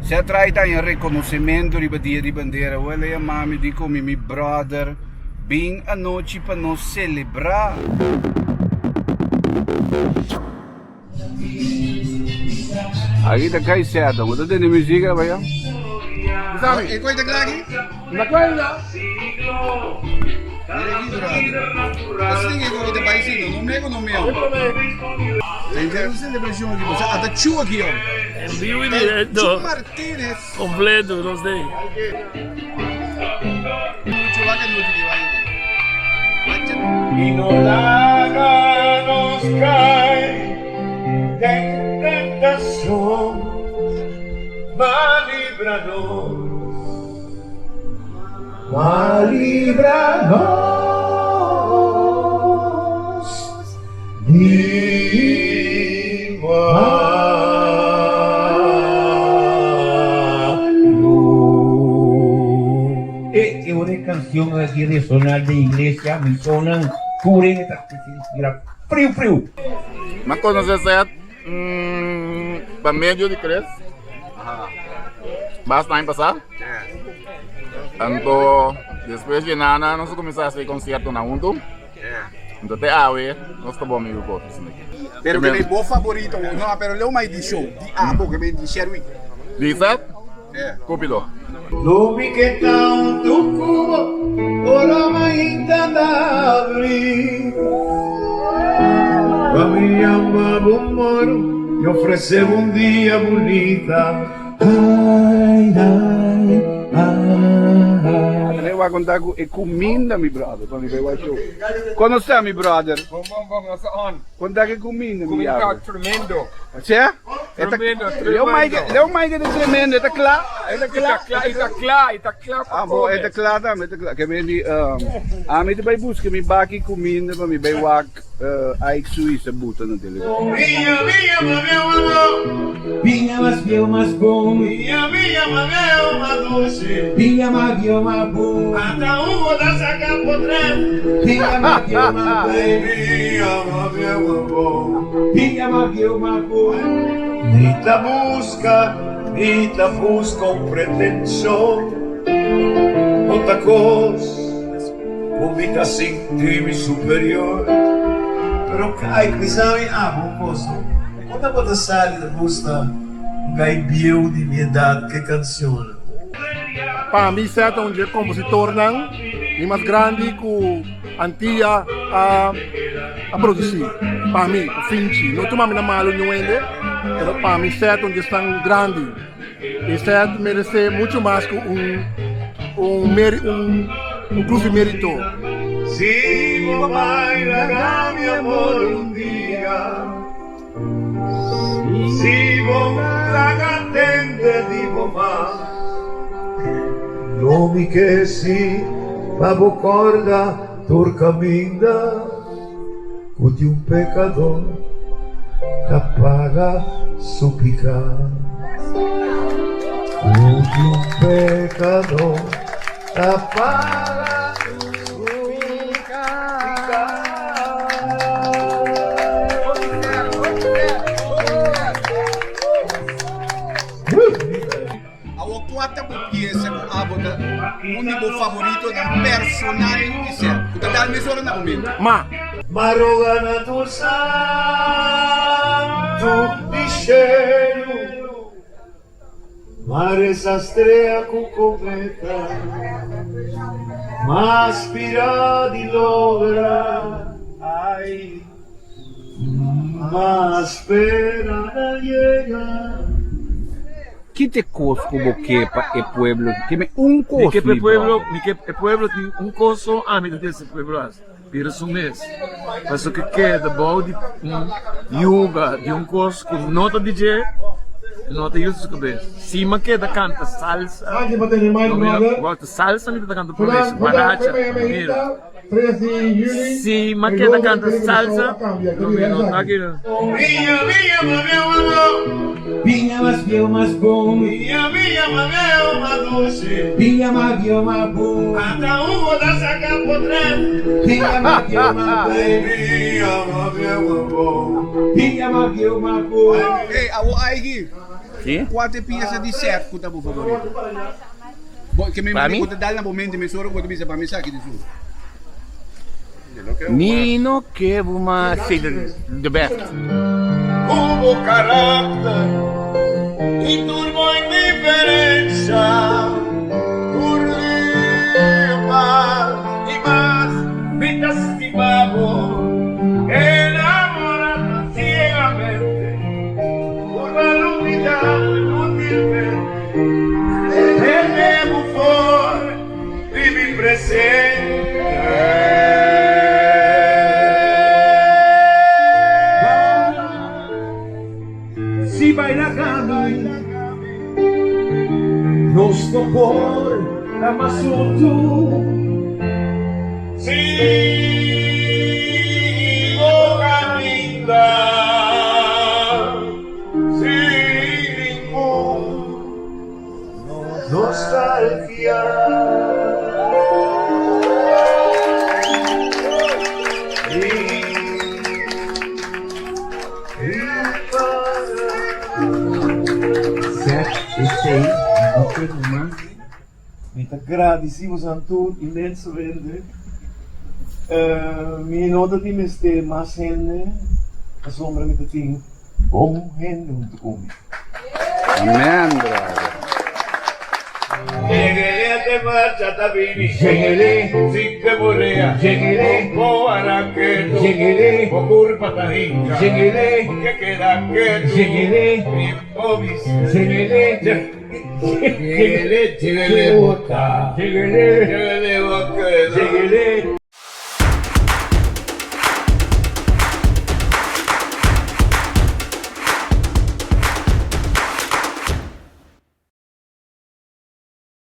Se trai ta un reconocimento riba dia di bandera. Wel e mami di con mi mi brother bin anochi pa nos celebra. Aki ta kai seta. Bo ta tende musica pa ya? E koi ta kla aki? Na kla ainda. Mira aki brother. Así tin e koi ta bai si no. No mego no meo. Tem un celebracion aki. Bo sa ata chu aki yo. En vivo y directo. Chu Martinez. Completo, nos dey. Mucho wak e nochi ki bai. I no laga nos kai den tentashon, ma libra nos, ma libra nos di malu. E e ora e canción aki resoná den iglesia, mi sonan cubre mi ta bira friu friu. Mi a conoce Seth pa medio di Chris basta aña pasa. Anto despues di nana nos a cuminsa haci conciertonan hunto. Anto te awe nos ta bon amigo cu otro esaki. Pero ke bo favorito? No, pero leu mai di show di abo ke men di Sherwin. Di Seth? Cupido. Lo mi ke ta un tucubo ora mainta ta abri Pa mi yama bo moro y ofrece bo un dia bunita Ay, ay, ay. André wak conta cu e cuminda mi brother pa mi bay wak show. Kono sta mi brother? Bon bon bon nos ta on. Conta cu e cuminda mi Cuminda yago. tremendo. Sea? E ta Tremendo, Leo Mike, tremendo. Leo Mike ta tremendo, e ta kla, e ta E kla. ta kla, e ta kla, e ta kla pa Ah, bo, e ta come. kla tambe, e ta kla. Ke men di, ami ta bai buska mi baki kuminda pa mi bai wak Ike Suiza buta na televishon. Viña, viña, ma meu amor. Viña mas bieu mas bon. Viña, viña, ma meu mas dulce. Viña mas bieu mas bon. Ata Hugo ta saca potret. Viña mas bieu mas bon. Viña mas bieu mas bon. Viña mas bieu mas bon. Mi ta busca, mi ta busca un pretension. No ta cos cu mi ta sinti mi superior. Pero cai bisa mi amo un cos no. Con ta bo ta sali ta gusta un gai bieu di mi edad ke cancionnan. Pa mi Seth ta un dje compositornan di mas grandi cu Antia a a produci. Pa mi, pa Finchi. No tuma mi na malo niun hende, pero pa mi Seth ta un dje esnan grandi. Y Seth merece mucho mas cu un un un un cruz di merito. Si bo bai laga mi amor un dia. Si bo laga tende di bo mas. No mi ke si pa bo corda tur caminda cu di un pecador ta paga su pica. Cu di un pecador ta paga su pica. Awor kua ta bo piesa ku abo ta un di bo favoritonan personal di ser ku ta dal mesora na bo mente? Ma. Ma roga na tur santu di shelu. Mar esa strea cu cometa Mas spira di logra Ay Mas spera na yega. Ki ta e kos ku bo ke pa e pueblo? Ke mi un kos, Mi ke pa mi e pueblo, brother. mi ke e pueblo tin un kos so ami ta dese pueblo hasi, bira su mes. Pasobra ke keda bou di un yuga di un kos ku no ta di dje, no ta yuda su kabes. Si mi a keda kanta salsa, no mi a salsa mi ta kanta promé, guaracha, mira. Si mi a keda kanta salsa, no mi no ta aki. Viña, viña, ma meu amor. Viña mas bieu mas bon. Viña, viña, ma meu mas dulce. Viña mas bieu mas bon. Ata Hugo ta saca potret. Viña mas bieu mas bon. Viña mas bieu mas bon. Viña mas bieu mas bon. Hey, awo Aigi. Si? Kua ta e piesa di Seth ku ta bo favorito? Bo ke mi Pa mi? ku ta dal na bo mente mesora ku bo ta bisa pa mi esaki di su. Mi no ke bo mas say the best. Ku bo karakter i tur bo indiferensha, tur lipa i mas mi ta stima bo, enamora tan ciegamente, purba lubida bo inutilmente, tene bo for di mi presente. Si baila cami, nos no por ta mas huntu. Sigo caminda sin ningun nostalgia. Seth esei no ke ruman. Mi ta gradisí boso tur inmensamente. Mi no ta tin mester mas hende pasobra mi ta tin bon hende huntu ku mi. Amen brother. Lleguele te marcha tabini. Lleguele. Sin que morea. Lleguele. Bo araqueto. Lleguele. Bo curpa tahinca. Lleguele. Que queda quieto. Lleguele. Mi pobis. Lleguele. Lleguele, lleguele bota. Lleguele. Lleguele boquedo. Lleguele.